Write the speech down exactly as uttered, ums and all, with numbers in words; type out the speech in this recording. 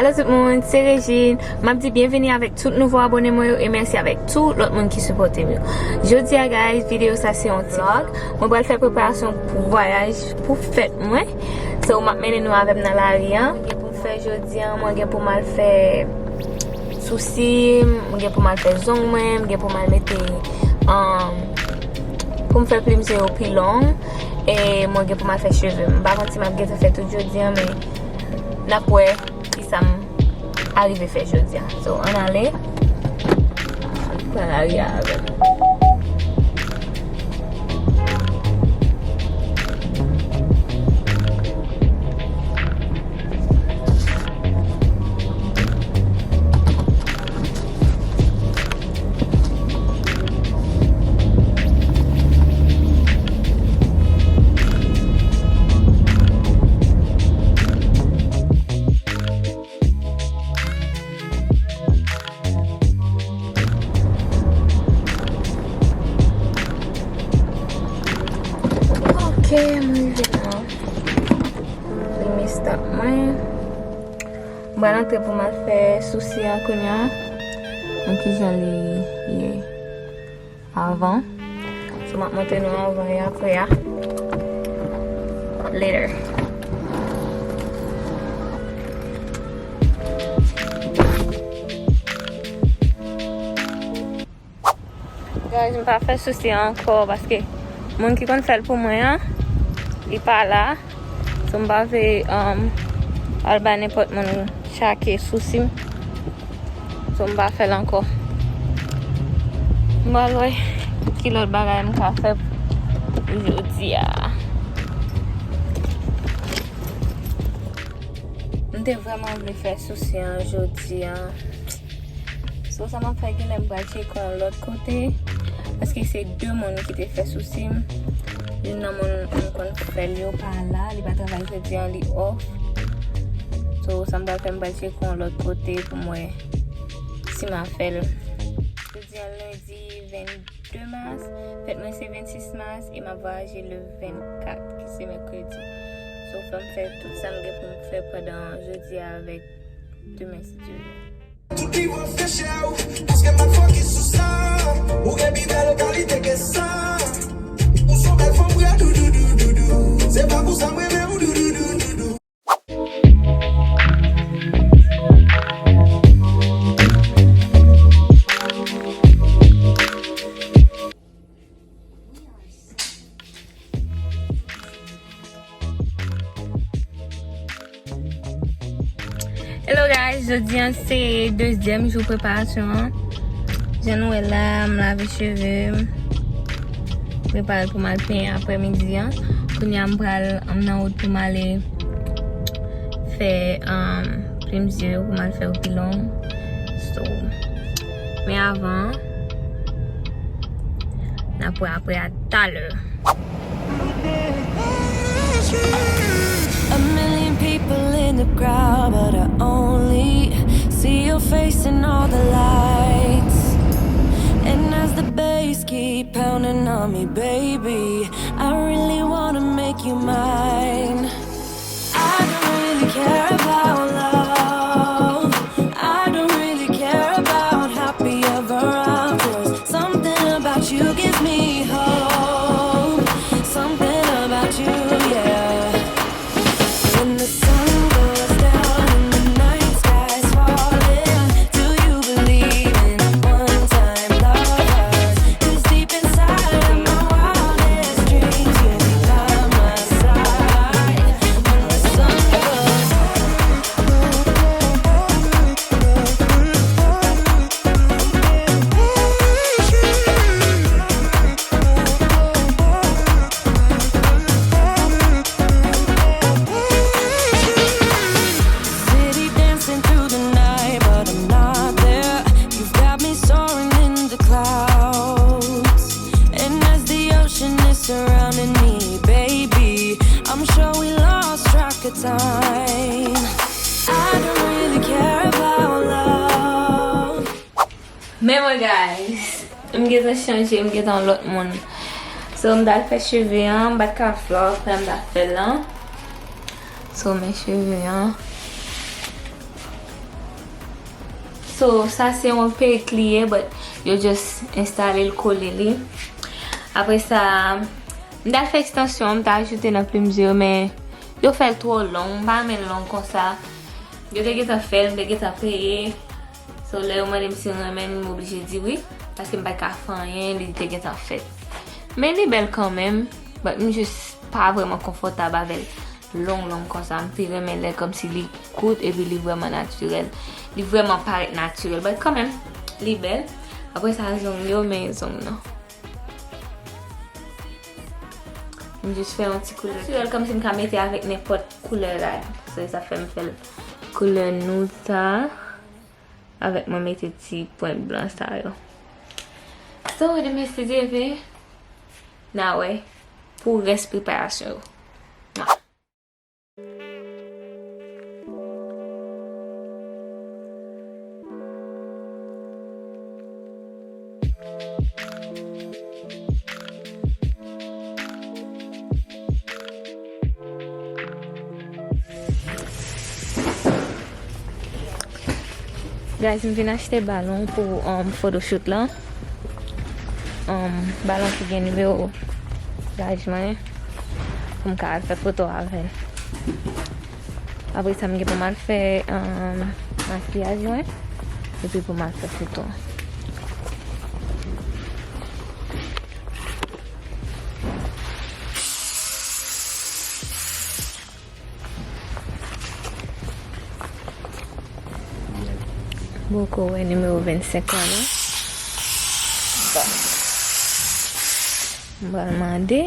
Hello tout moun, se Regine. M ap di byenveni avèk tout nouvo abòne mwen yo e mèsi avèk tout lòt moun ki sipòte m yo. Jodi a, guys, videyo sa se yon ti vlog. Mwen pral fè preparasyon pou vwayaj, pou fèt mwen. So, m ap mennen nou avè m nan lari a. Mwen gen pou m fè jodi a, mwen gen pou m al fè sousi m, mwen gen pou m al fè zong mwen, mwen gen pou m al mete, um, pou m fè plim zye yo pi long, e mwen gen pou m al fè cheve m. M pa konn si m ap gentan fè tout jodi a, men n ap wè kisa m arive fè jodi a. So, ann ale. Pran lari a avè m. Ok, m rive nan premye stop mwen. M pral antre pou m al fè sousi a kounye a. Mwen kijan li ye avan. So, m ap montre nou avan e apre a. Later. Guys, m pa fè sousi a ankò paske moun ki konn fè l pou mwen an, li pa la. So, m pa vle, um, al bay nenpòt moun tchake sousi m. So, m pa fè l ankò. M pral wè ki lòt bagay m ka fè pou jodi a. M te vrèman vle fè sousi an jodi a. So, sa m ap fè, genlè m pral tcheke yon lòt kote. Paske se de moun ki te fè sousi m. Youn nan moun m konn fè l yo pa la. Li pa travay jodi a, li off. So, sa m pral fè, m pral tcheke yon lòt kote pou m wè si m a fè l. Jodi a lendi vennde mas. Fèt mwen se vennsis mas e m ap vwayaje le vennkat, ki se mèkredi. So, fò m fè tout sa m gen pou m fè pandan jodi a avèk demen, si Dye vle. Tout nivo fè chè w, paske m ap fokis sou sa. Ou gen pi bèl kalite ke sa. Ou se yon bèl fanm, wi, a doudoudoudou. Se pa pou sa m renmen w, doudoudoudou. Hello guys, jodi a se dezyèm jou preparasyon an. Jan nou wè la, m lave cheve m. Prepare pou m al penyen aprèmidi an. Kounye a m pral, m nan wout pou m ale fè, um, plim zye yo, pou m al fè yo pi long. So, men avan, n ap wè apre a talè. A million people in the crowd, but I only see your face in all the lights. And as the bass keep pounding on me, baby, I really wanna make you mine. I don't really care about love. I don't really care about happy ever afters. Something about you gives me hope. Something about you, yeah. When the sun goes down and the night sky's falling, do you believe in one-time lovers? 'Cause deep inside of my wildest dreams, you'll be by my side when the sun goes down. City dancing through the night, but I'm not there. You've got me soaring in the clouds. And as the ocean is surrounding me, baby, I'm sure we lost track of time. I don't really care about love. Men mwen, guys, m gentan chanje, m gentan yon lòt moun. So, m t al fè cheve an, m pa t ka vlog pandan m t ap fè l lan. So, men cheve an. So, sa se yon perik li ye, but yo just enstale l, kole li. Apre sa, m t al fè ekstansyon, m t ajoute nan plim zye yo, men yo fè l twò long, m pa renmen l long konsa. Yo te gentan fè l, m te gentan peye. So, lè yo mande m si m renmen l, m oblije di wi, paske m pa t ka fè anyen, li te gentan fèt. Men li bèl kanmenm, but m just pa vrèman konfòtab avè l long long konsa. M pi renmen lè kòmsi li kout epi li vrèman natirèl. Li vrèman parèt natirèl. But kanmenm, li bèl. Apre sa, zong yo, men zong nan. M jis fè yon ti koulè natirèl, kòmsi m ka mete avèk nenpòt koulè rad. So, sa fè m fè l koulè nude sa. Avèk mwen mete ti pwent blan sa yo. So, demen, si Dye vle, n a wè pou rès preparasyon yo. Guys, m vin achte balon pou, um, photoshoot la. Um, balon ki gen nimewo laj mwen, pou m ka al fè foto avè l. Apre sa, m gen pou m al fè, um, makiyaj mwen, epi pou m al fè foto. Poko wè nimewo vennsenk la, non? Bon. M pral mande.